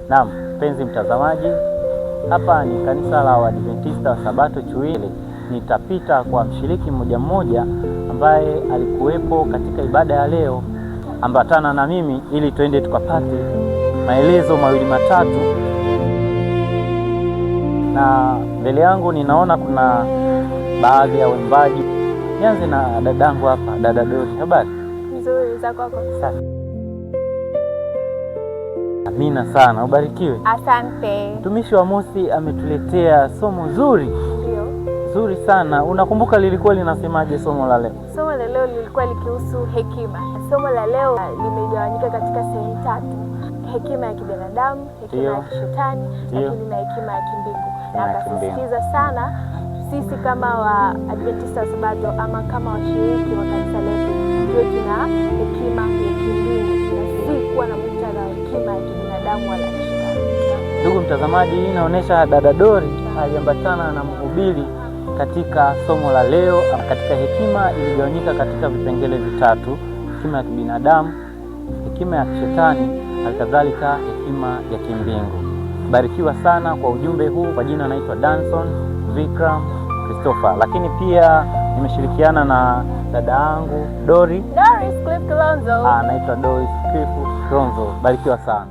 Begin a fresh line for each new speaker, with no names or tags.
Naam, mpenzi mtazamaji, hapa ni kanisa la Waadventista wa Sabato Chuwili. Nitapita kwa mshiriki mmoja mmoja ambaye alikuwepo katika ibada ya leo. Ambatana na mimi ili tuende tukapate maelezo mawili matatu. Na mbele yangu ninaona kuna baadhi ya waimbaji. Nianze na dadangu hapa, dada Dori. Habari?
Nzuri, za kwako?
Safi. Amina sana, ubarikiwe.
Asante.
Mtumishi wa Mosi ametuletea somo zuri
Ndio.
zuri sana. Unakumbuka lilikuwa linasemaje somo la leo?
Somo la leo lilikuwa likihusu hekima. Somo la leo limegawanyika katika sehemu tatu: hekima ya kibinadamu, hekima ya kishetani, lakini na hekima ya kimbingu.
Hekima
Na
ya kimbingu.
akasisitiza sana sisi kama Waadventista wa Sabato ama kama washiriki wa kanisa letu tuwe tuna hekima ya kimbingu na si kuwa na muktadha wa hekima ya kibinadamu wala ya kishetani.
Ndugu mtazamaji, hii inaonyesha dada Dori aliambatana na mhubiri katika somo la leo. Katika hekima iligawanyika katika vipengele vitatu: hekima ya kibinadamu, hekima ya kishetani, halikadhalika hekima ya kimbingu. Barikiwa sana kwa ujumbe huu. Kwa jina naitwa Danson Vikram Christopher, lakini pia nimeshirikiana na dada yangu Dori.
Doris Cliff Kilonzo.
Anaitwa Doris Cliff Kilonzo. Barikiwa sana.